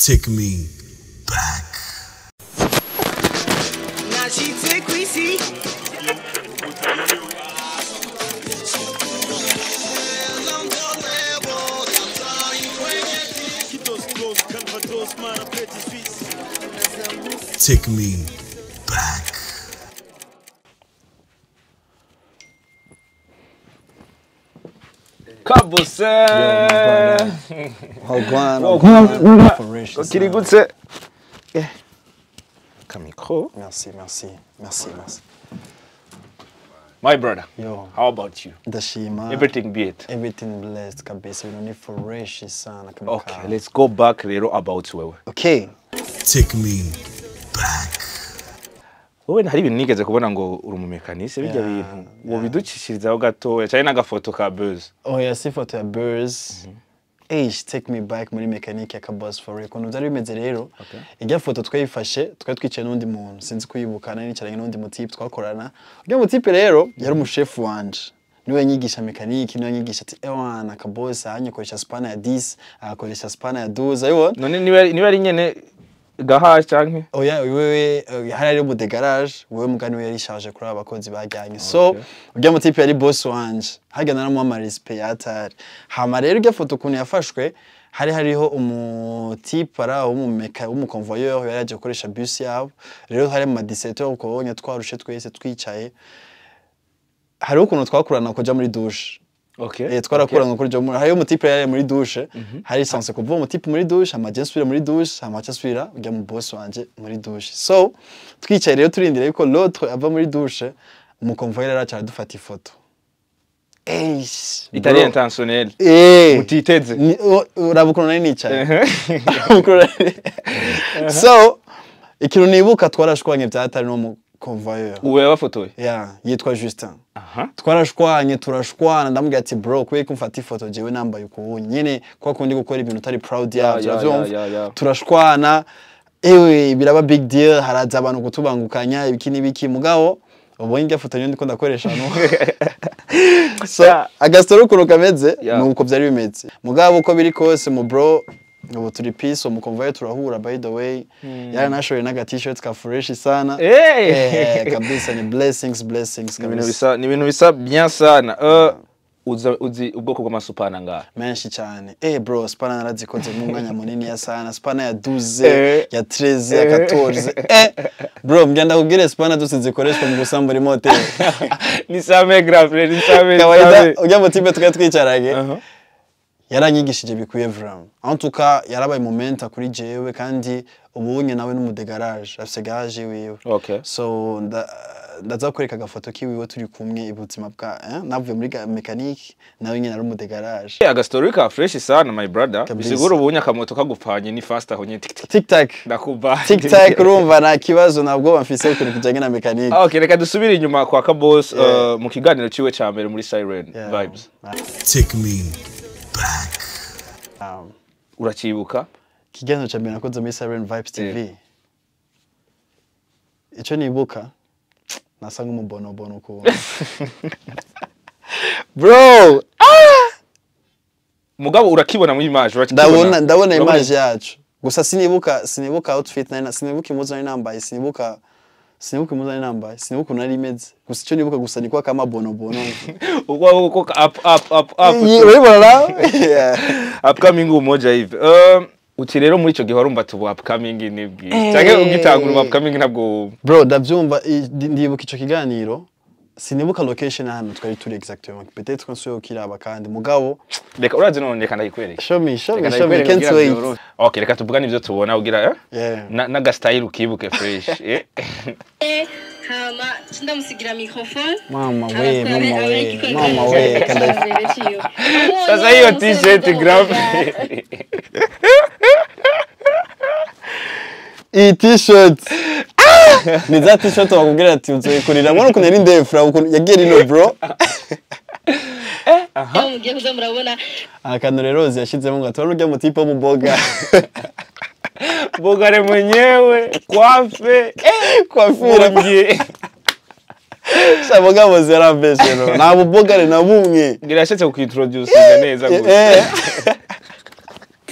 Take me back. Take me back. Kabuse. Micro. Merci, merci, merci, merci. My brother. Yo. How about you? Ndashima. Everything be it. Everything blessed kabisa. We need fresh sana. Okay, let's go back rero about wewe. Okay. Take me back. Wewe hari ibintu nigeze kubona ngo uri mu mekanise bijya bintu wo biducishirizaho gatoya cyane n'agafoto ka Buzz. Oh yeah, si foto ya Buzz. Eish, take me back muri mechanic ya Kabos for real. Kuntu byari bimeze rero. Ijya foto twayifashe, twari twicaye n'undi muntu, sinzi kuyibuka nari nicaranye n'undi mutipe twakorana. Ujya mutipe rero yari umushefu wanje. Niwe nyigisha mechanic, niwe nyigisha ati ewana Kabos anyokoresha spanner ya 10, akoresha spanner ya 12, ayibona. None niwe ari nyene gaha canke? Oya, wewe hari ari mu de garage, wewe mugani we yari charge kuri abakozi bajyanye. So, ujya mutipe yari boss wanje. Hajya naramuha respect yatari. Hama rero ujya foto kuntu yafashwe, hari hariho umutipe ara w'umumeka w'umuconvoyeur yari aje gukoresha bus yabo. Rero hari mu 17h ukobonye twarushe twese twicaye. Hari ukuntu twakurana kuja muri douche. Okay. Twarakurana kuri jo muri hari umutipe yari muri douche, hari chance kuva umutipe muri douche, amaje nsubira muri douche, amaje asubira ujya mu boss wanje muri douche. So, twicaye rero turindira yuko l'autre ava muri douche, umuconvoyeur araca aradufata ifoto. Eish, itari intentionnel. Mutiteze. Urabukuru nari nicaye. So, ikintu nibuka twarashwanye byatari no mu convoyeur. Uwe yabafotoye? Yeah, yitwa Justin. Twarashwanye turashwana ndamubwira ati bro kuye kumfata ifoto jewe nambaye ukubonye nyene kwa kundi gukora ibintu utari proud yavyo uravyumva. Turashwana ewe biraba big deal, haraza abantu kutubangukanya ibiki nibiki mugabo ubonye njya foto niyo ndiko ndakoresha no. So agastori ukuntu kameze nuko byari bimeze mugabo uko biri kose mu bro ubu turi peace umukonvoyeur turahura by the way. Yaranashoye naga t-shirt ka fresh sana. Kabisa ni blessings blessings kabisa. Ni ibintu bisa bien sana. Uzi ubwoko bw'amasupana ngaha menshi cyane. Bro spana narazikoze mu mwanya munini ya sana, spana ya 12 ya 13 ya 14. Bro mgenda kubwire spana zose zikoreshwa mu gusambura imoteri. Ni same grave ni same. Kawaida ujya mu tipe twari twicaranye. Yaranyigishije bikwiye vraiment. En tout cas yarabaye momenta kuri jewe kandi ubunye nawe n'umude garage, afise garage wiwe. Okay. So ndaza kwereka agafoto kiwiwe turi kumwe ibuzima bwa navuye muri mechanic nawe nyine ari umude garage. Aga story ka fresh sana my brother. Bisigura ubunye akamoto kagupfanye ni fast aho nyine tik tik tak. Ndakuba. Tik tak urumva nta kibazo nabwo bamfise ikintu kijanye na mechanic. Okay, reka dusubire inyuma kwa Kabos mu kiganiro ciwe ca mbere muri Siren Vibes. Take me back. Uracibuka? Kiganiro cha mbere nakoze muri Siren Vibes TV. Ico nibuka nasa nk'umubonobono ukuntu. Bro, mugabo urakibona muri image, urakibona. Ndabona image yacu. Gusa sinibuka outfit nari, sinibuka impuzu nari nambaye, sinibuka impuzu nari nambaye, sinibuka nari imeze. Gusa ico nibuka gusa ni kwa kama bonobono. Uko uko up up up up. Urabibona nawe? Upcoming umoja hivi. Uti rero muri ico gihe warumva tubu upcoming ni bwi. Canke ugitangura upcoming ntabwo. Bro ndavyumva ndibuka ico kiganiro. Sinibuka location hano twari turi exactement. Peut-être qu'on soit ukiraba kandi mugabo. Reka urazi none reka ndayikwereke. Show me, can't wait. Okay, reka tuvugane ivyo tubona ugira naga style ukibuke fresh. Hama ndamusigira microphone. Mama we kanda. Sasa hiyo t-shirt graph. I t-shirt. Ni za t-shirt bakubwira ati uzoyikurira mbona ukuntu yari ndefra ukuntu yagiye rino bro. Mugiye kuza murabona akantu rero yashizemo ngo atore urya mutipe wo mu boga. Bogare mwenyewe kwafe kwafira mwenyewe. Sha boga yarambeshe no. Nta bubogare na bumwe. Ngira yashatse kuintroduce neza gusa.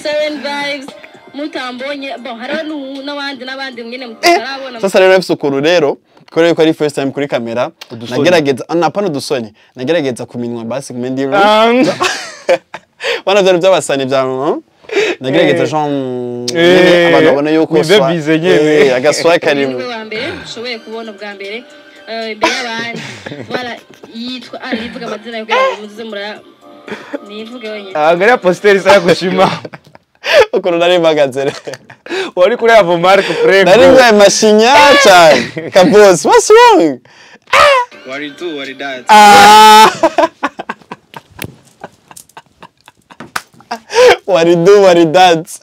Siren Vibes. Mutambonye, bon, hariho n'abandi n'abandi mwene mutarabona. Sasa rero mfise ukuntu rero, kubera yuko ari first time kuri kamera, Udusoni. nagerageza, napana udusoni, nagerageza kuminwa basi kumendi wana vyari by'abasani bya nagerageza genre nyene abantu babona yuko wive bize nyene. Agaswa karimo. Niwe wa mbere ushoboye kubona ubwa mbere imbere y'abandi. Voilà, yitwa, nivuga amazina yo kugira ngo muze mura nivuge wenyine. Angalia posteri saya gushima. Ukuntu nari mpagaze rero. Wari kuri avo Mark Prego. Nari mbaye mashinya cyane. Kabos, what's wrong? What it do, what it does. Ah! What it do, what it does.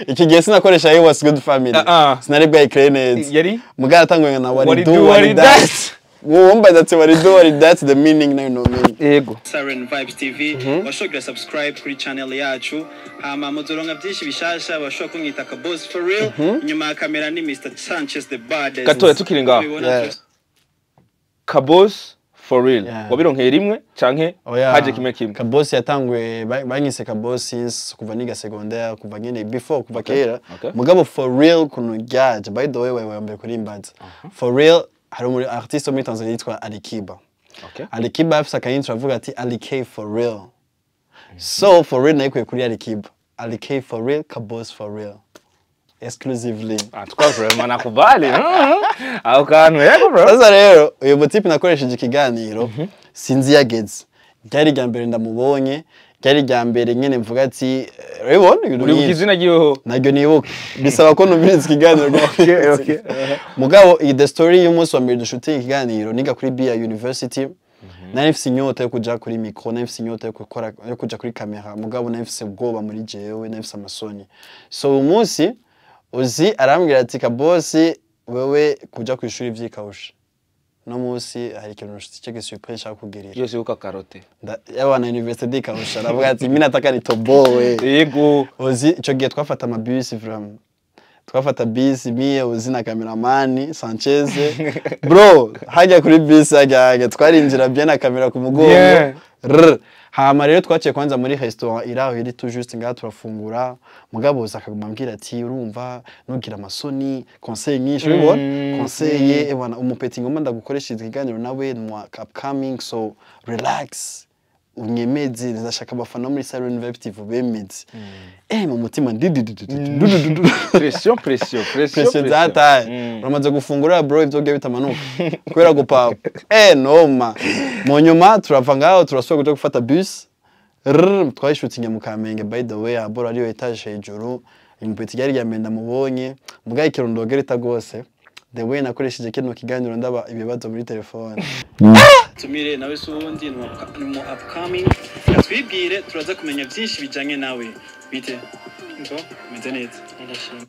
Iki gihe sinakoresha Hey What's Good Family. Sinari bwayikire neza. Yari? Mugara atanguye na what What it do, what it does. Wumva ati what it do, what it does, the meaning nayo no meaning. Yego. Siren Vibes TV, washobora subscribe kuri channel yacu, hama muzoronka byinshi bishasha. Bashobora kumwita Kabos for real, inyuma ya kamera ni Mr Sanchez the baddest. Gatoya tukiri ngaho. Ubibona. Kabos for real. Yeah. Wabironkeye rimwe canke Oya, haje kimwe kimwe? Kabosi yatanguye banyise Kabosi since kuva niga secondaire, kuva nyine before, kuva kera. Mugabo for real kuntu ryaje, by the way, wewe mbere kuri mbaza. For real, hari umu artiste wo muri Tanzania yitwa Alikiba. Alikiba afise akayintro avuga ati Ali K for real. So for real nayikuye kuri Alikiba. Ali K for real, Kabos for real. Exclusively. En tout cas, vraiment nakubali. Aho kantu, yego bro. Sasa rero uyu mutipe nakoresheje ikiganiro, sinzi yageze, ryari irya mbere ndamubonye, ryari irya mbere nyene mvuga ati urabibona ibintu Uri nk'ivyo. izina ryiweho. Naryo nibuka, bisaba ko numviriza ikiganiro. Okay. Mugabo iyi the story y'umunsi wa mbere dushutinga ikiganiro, niga kuri BIA University, nari mfise inyota yo kuja kuri micro, nari mfise inyota yo gukora, yo kuja kuri kamera, mugabo nari mfise ubwoba muri jewe, nari mfise amasoni. So uyu munsi uzi arambwira ati: "Kabosi, wewe kuja ku ishuri vyikawusha, no munsi hari ikintu cy'igi surprise nshaka kugirira." Yose uka karote. Yabana university dikawusha, aravuga ati: "Mimi nataka nitoboe." Yego. Uzi ico gihe twafata amabisi, vraiment twafata bisi miye uzi na cameraman Sanchez, bro, hajya kuri bisi, hajya hajya twarinjira bien na kamera ku mugongo. Rr. Hama rero twaciye kwanza muri restaurant iraho iri tout juste ngaha, turafungura, mugabo uza akaguma ambwira ati: "Urumva, nugira amasoni." Conseil nyinshi, urabibona, conseil ebana umupeti ngomba ndagukoresha ikiganiro nawe ni upcoming, so relax, unyemeze, ndashaka abafana muri Siren Vibe TV bemeze. Mu mutima ndididididu. Pression, pression, pression. Pression zataye. Uramaze gufungura bro, ivyo byo bitamanuka kubera gupapa noma. Mu nyuma turava ngaho, turasubira kuja gufata bus. Rrr, twayishutinye mu Kamenge, by the way, abora ariyo étage hejuru. Imupeti ryari rya mbere ndamubonye, mugaye ikirondogera gose, the way nakoresheje kino kiganiro ndaba ibibazo muri telefone. Tumire nawe se ubundi ni umu upcoming, twibwire, turaza kumenya byinshi bijanye nawe. Bite? Ngo meze neza.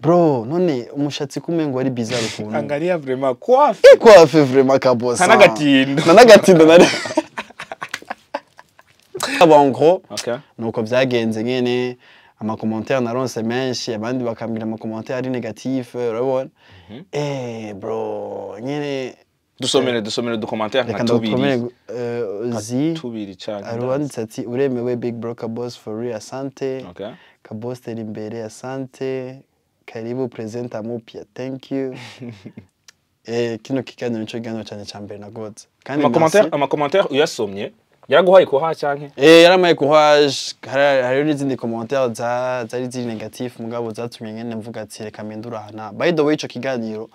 Bro, none umushatsi kumengo ari bizarre ukuntu. Angalia vraiment coiffe. Coiffe vraiment, kabosa. Nta n'agatindo. Nta n'agatindo nari. En gros, nuko byagenze nyene. Amacommentaire naronse menshi, abandi bakambwira amacommentaire ari négatif, urabona, bro, nyene. Dusomere uducommentaire Reka nka tubiri. ndagukomere zi. Tubiri cyane. Hari uwanditse ati: "Uremewe big bro, Kabos for real, asante." "Kabos tera imbere, asante." "Karibu presenter mupya, thank you." Kino kiganiro nico kiganiro cyane cya mbere nagotse kandi Amacommentaire, merci. amacommentaire uyasomye yaraguhaye kuha canke? Yaramaye courage. Hariho n'izindi commentaire zari ziri négatif, mugabo zatumye nyene mvuga ati: "Reka mpindure aha." Na by the way, ico kiganiro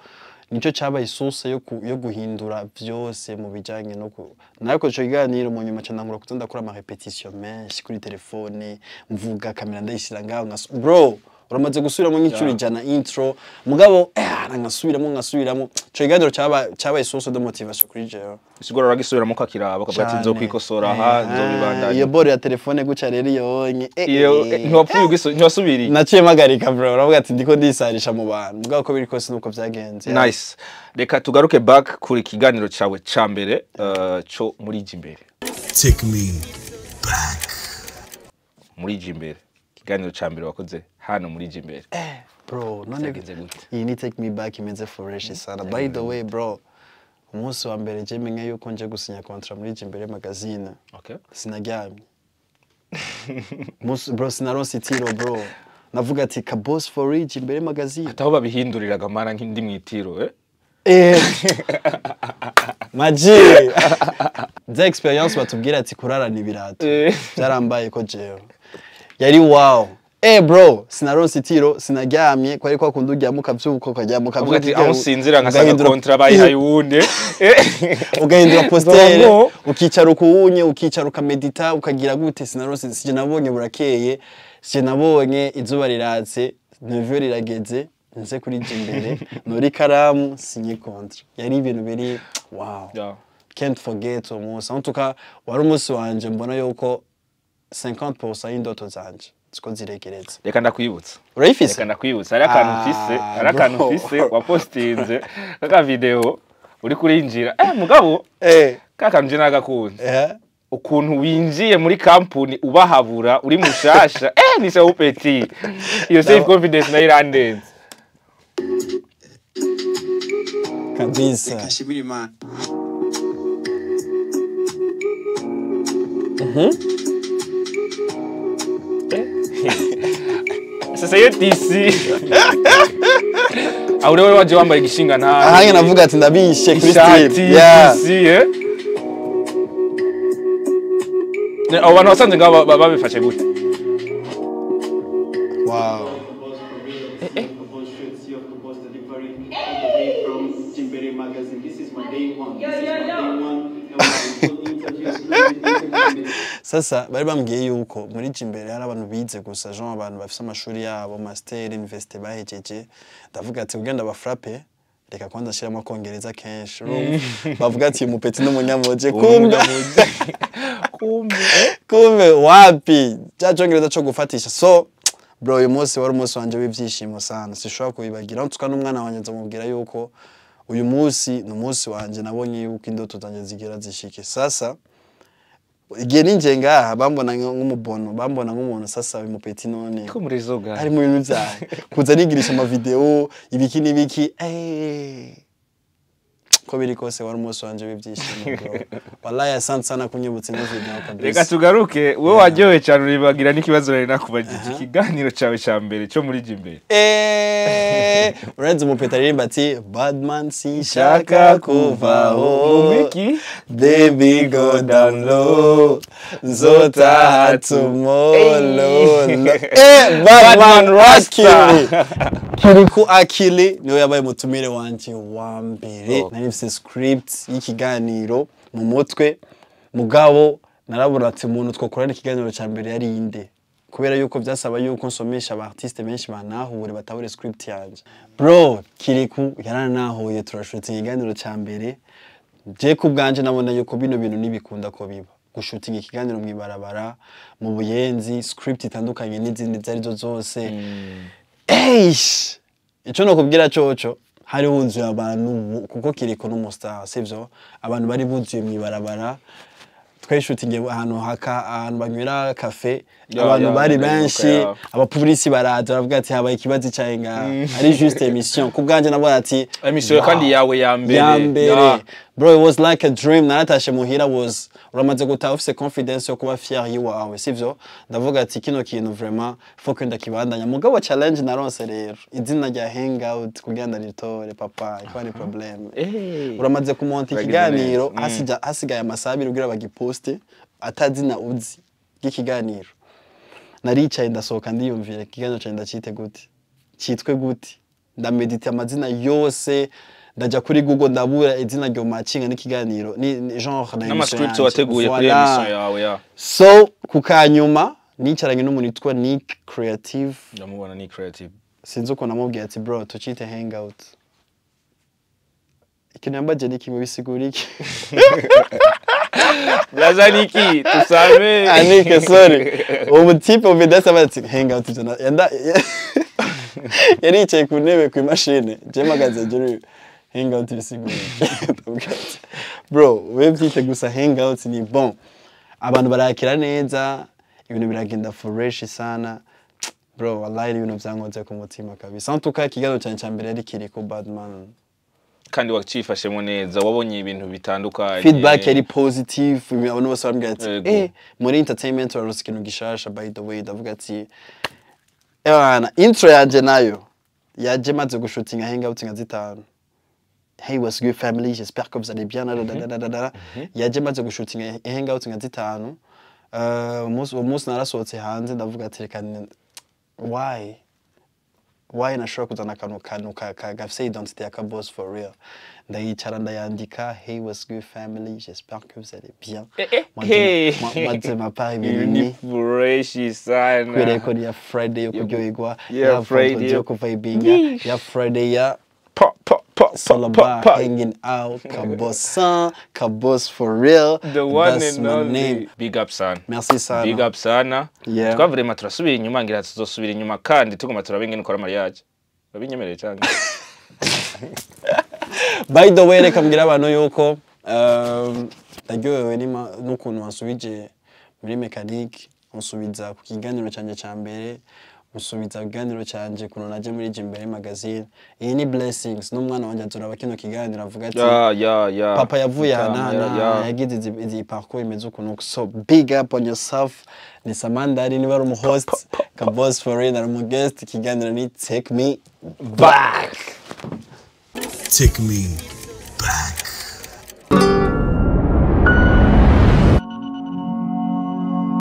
nico cabaye source yo guhindura vyose mu bijanye no ku nariko ico kiganiro. Mu nyuma ca ntangura kuza ndakora ama répétition menshi kuri telefone, mvuga, kamera ndayishira ngaho, bro, uramaze gusubiramo nk'inshuro 100 intro, mugabo nkasubiramo ico kiganiro cabaye source de motivation kuri jewe. Sigura uragisubiramo ukakiraba ukavuga ati: Cane. "Nzokwikosora aha, nzobibandanya." Iyo boro ya telefone guca rero iyo onye. Iyo ntiwapfuye ntiwasubiriye. Naciye mpagarika bro, uravuga ati ndiko ndisarisha mu bantu, mugabo ko biri kose nuko byagenze. Nice. Reka tugaruke back kuri kiganiro cawe ca mbere, co muri Jimbere. Take me back. Muri Jimbere, ikiganiro ca mbere wakoze hano muri Jimbere. Bro, none Vyagenze gute? Iyi ni take me back imeze fresh sana. By the way bro, umunsi wa mbere je menye yuko nje gusinya contrat muri Jimbere magazine, sinaryamye. Bro, sinaronse itiro bro. Navuga ati Kaboss for real, Jimbere Magazine. Ataho babihinduriraga mana nk'indi mwitiro, eh. Maji za experience batubwira ati kurarana ibirato, byarambaye ko jewe yari wow. Bro, sinaronse itiro, sinaryamye, kwari kwa kundi uryama ukavyuka, ukaryama Uvuga ati ukavyuka, aho nsinzira ngasanga contrat bayihaye uwundi. Ugahindura posture, Nzoba ukicara ukuwunye, ukicara ukamedita, ukagira gute. Sinaronse, sije nabonye burakeye, sije nabonye izuba riratse, 9 rirageze, nze kuri Jimbere nori ikaramu sinye contrat. Yari ibintu biri wow. Can't forget uwo munsi. En tout cas wari umunsi wanje mbona yuko 50% y'indoto zanje ziko ziregereza. Reka ndakwibutsa. Urayifise? Reka ndakwibutsa, hari akantu Ah, mfise, hari akantu bro. mfise wapostinze kaka video uri kurinjira, mugabo ka kantu je nagakunze, ukuntu winjiye muri kampuni ubahabura uri mushasha, ni sawa petit, iyo self confidence nayo irandenze. Kabisa. Reka nshimire Imana. Sasa iyo tisi aho rero waje wambaye igishinga nta Ahange navuga ati ndabishe kuri ishati style, yeah. tisi. Ne, abo bantu wasanze ngaho babifashe gute? Wow. Kabos Shirts, of Kabos Delivery, all the way from Jimbere Magazine. This is my day one. This is my day one. And we will interviews, interviews. Sasa bari bambwiye yuko muri Jimbere hari abantu bize gusa, genre abantu bafise amashuri yabo, master, university bahejeje. Ndavuga ati ugenda bafrappe, reka kwanza nshiramo akongereza kenshi, urumva bavuga ati uyu mupeti n'umunyamuji, kumbe Kumbe kumbe wapi, cya congereza co gufatisha. So bro, uyu munsi wari umunsi wanje w'ibyishimo sana, sishobora kubibagira. Ntuka n'umwana wanjye nzamubwira yuko uyu munsi ni umunsi wanje nabonye yuko indoto zanjye zigera zishike. Sasa igihe ninjiye ngaha bambona nk'umubono, bambona nk'umuntu sasa uyu mupeti none ko muri zoga ari mu bintu byawe kuza nigirisha amavideo ibiki n'ibiki. Ko biri kose wari umunsi wanje w'ibyishimo, bro. Wallahi asante sana kunyibutsa ino video kabisa. Reka tugaruke, wowe waryohewe cyane uribagira n'ikibazo nari nakubajije, ikiganiro cyawe cya mbere cyo muri Jimbere. Urenze umupeta aririmba ati badman sinshaka kuvaho. Mumiki. Baby go down low, nzotaha tomorrow. Badman Rakili Kirikou Akili niwe yabaye umutumire wanje wa mbere. Nari mfise script y'ikiganiro mu mutwe, mugabo narabura ati umuntu twakorana ikiganiro cya mbere yari inde, kubera yuko byasaba yuko nsomesha aba artiste benshi banahure batahure script yanje. Bro, Kirikou yaranahuye, turashutse ikiganiro cya mbere. Je ku bwanje nabona yuko bino bintu nibikunda ko biba gushutinga ikiganiro mw'ibarabara mu Buyenzi, script itandukanye n'izindi izo arizo zose. Eish, ico nokubwira coco hari huzuye abantu kuko Kirikou n'umustar, sivyo? Abantu bari buzuye mw'ibarabara, twayishutinge ahantu haka, ahantu banywera kafe. Abantu bari Ndabibuka, benshi. Abapolisi baraza baravuga ati habaye ikibazo cyawe ngaha, ari juste émission. Ku bwanje nabona ati Émission wow. kandi yawe ya mbere. Ya mbere. Bro, it was like a dream. Naratashe muhira, was uramaze gutaha ufise confidence yo kuba fier yiwawe, sivyo? Ndavuga ati kino kintu vraiment faut que ndakibandanya. Mugabo challenge naronse rero, izina rya hangout kugira ndaritore, papa, ikuba ni problème. Uramaze kumonta Uragize ikiganiro neza. Hasigaye amasaha 2 kugira bagiposte, atazina uzi ry'ikiganiro. Naricaye ndasohoka ndiyumvira ikiganiro cyanjye ndacite gute, cyitwe gute. Ndamedita amazina yose, ndajya kuri Google ndabura izina ryo macinga n'ikiganiro ni genre na émission N'amascript yanje. wateguye kuri Voilà. émission yawe ya So ku kanyuma nicaranye n'umuntu witwa Nick Creative. Ndamubona ni creative. Sinzi ukuntu namubwiye ati bro, tucite hangout. Ikintu yambaje ni kimwe, bisigura iki? Blaza Niki tusame. Anike, sorry, uwo mutipe uvedasi aba ati hangout ibyo yari yicaye ku ntebe ku imashini, je mpagaze hejuru, hangout bisigura iki? Ndamubwira ati bro, we byite gusa hangout ni bon. Abantu barakira neza, ibintu biragenda fresh sana. Bro, wallahi ni ibintu byankoze ku mutima kabisa. En tout cas ikiganiro cyane cya mbere yari Kirikou Badman. Kandi wacifashemo neza, wabonye ibintu bitandukanye. Feedback yari positive, abantu bose barambwira ati Yego. Muri entertainment warose ikintu gishasha. By the way, ndavuga ati Ebana, intro yanje nayo yaje maze gushutinga hangout nka zitanu. "Hey, what's good family, j'espère que vous allez bien, da, da, da, da, da, da." Yaje maze gushutinga hangout nka zitanu. Umunsi, uwo munsi narasohotse hanze, ndavuga ati reka why nashobora kuzana akantu gafise identité ya Kaboss for real. Ndayicara, ndayandika: "Hey, what's good family, j'espère que vous allez bien." Eh, hey. Moi de ma part, Ibi ibintu ni ni fresh sana. Kubera ko ni ya Friday yo kuryoherwa, Yeah, ya Friday Friday yo kuvibinga, ya Friday ya Pa pa pa it's all pa pa about pa. hanging out. Kaboss, Kaboss for real. The one That's and my only. name. Big up sana. Merci sana. Big up sana. Yeah. Twa vraiment turasubira inyuma, ngira tuzosubira inyuma kandi tuguma turabe ingene ukora mariage. Babinyemereye cyane. By the way, reka mbwira abantu yuko ndaryohewe n'ukuntu wansubije muri mécanique, unsubiza ku kiganiro cyanjye cya mbere, unsubiza ku kiganiro cyanjye ukuntu naje muri Jimbere Magazine. Iyi ni blessings, n'umwana wanjye azoraba kino kiganiro avuga ati Ya. papa yavuye aha n'aha Ya, n'aha, ya. yagize izi parcours imeze ukuntu. So big up on yourself. Ni Samandari niba ari umuhost, Kaboss for real ari umuguest. Ikiganiro ni Take Me Back. Take me